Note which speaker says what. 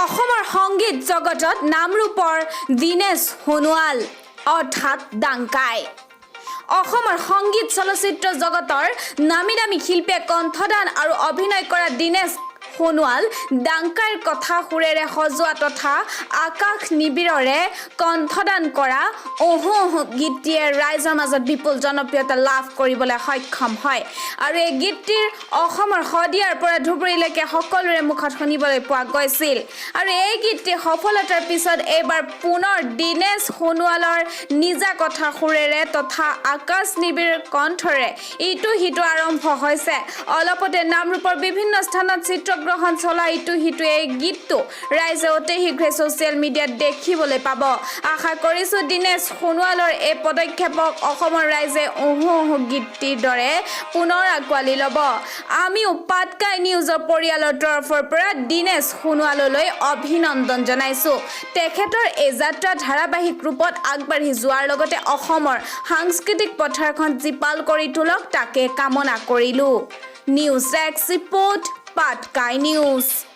Speaker 1: অসমৰ সংগীত জগতত নামৰূপৰ দীনেশ সোণোৱাল অৰ্থাৎ ডাংকাই। অসমৰ সংগীত চলচ্চিত্ৰ জগতৰ নামী দামী শিল্পীয়ে কণ্ঠদান আৰু অভিনয় কৰা দীনেশ সোণোৱাল ডাংকাইৰ কথা সুৰেৰে সজোৱা তথা আকাশ নিবিড়ৰে কণ্ঠদান কৰা অহো অহো গীতটিয়ে ৰাইজৰ মাজত বিপুল জনপ্ৰিয়তা লাভ কৰিবলৈ সক্ষম হয় আৰু এই গীতটিৰ অসমৰ শদিয়াৰ পৰা ধুবুৰীলৈকে সকলোৰে মুখত শুনিবলৈ পোৱা গৈছিল। আৰু এই গীতটিৰ সফলতাৰ পিছত এইবাৰ পুনৰ দীনেশ সোণোৱালৰ নিজা কথা সুৰেৰে তথা আকাশ নিবিড় কণ্ঠৰে ইটো সিটো আৰম্ভ হৈছে। অলপতে নামৰূপৰ বিভিন্ন স্থানত চিত্ৰগ্ৰহণ চলা ইটো সিটো এই গীতটো ৰাইজে অতি শীঘ্ৰে ছ'চিয়েল মিডিয়াত দেখিবলৈ পাব। আশা কৰিছোঁ, দীনেশ সোণোৱালৰ এই পদক্ষেপক অসমৰ ৰাইজে উহু উহু গীতটিৰ দৰে পুনৰ আঁকোৱালি ল'ব। আমিও পাটকাই নিউজৰ পৰিয়ালৰ তৰফৰ পৰা দীনেশ সোণোৱাললৈ অভিনন্দন জনাইছোঁ। তেখেতৰ এই যাত্ৰা ধাৰাবাহিক ৰূপত আগবাঢ়ি যোৱাৰ লগতে অসমৰ সাংস্কৃতিক পথাৰখন জীপাল কৰি তোলক, তাকে কামনা কৰিলোঁ। News desk report, Patkai news.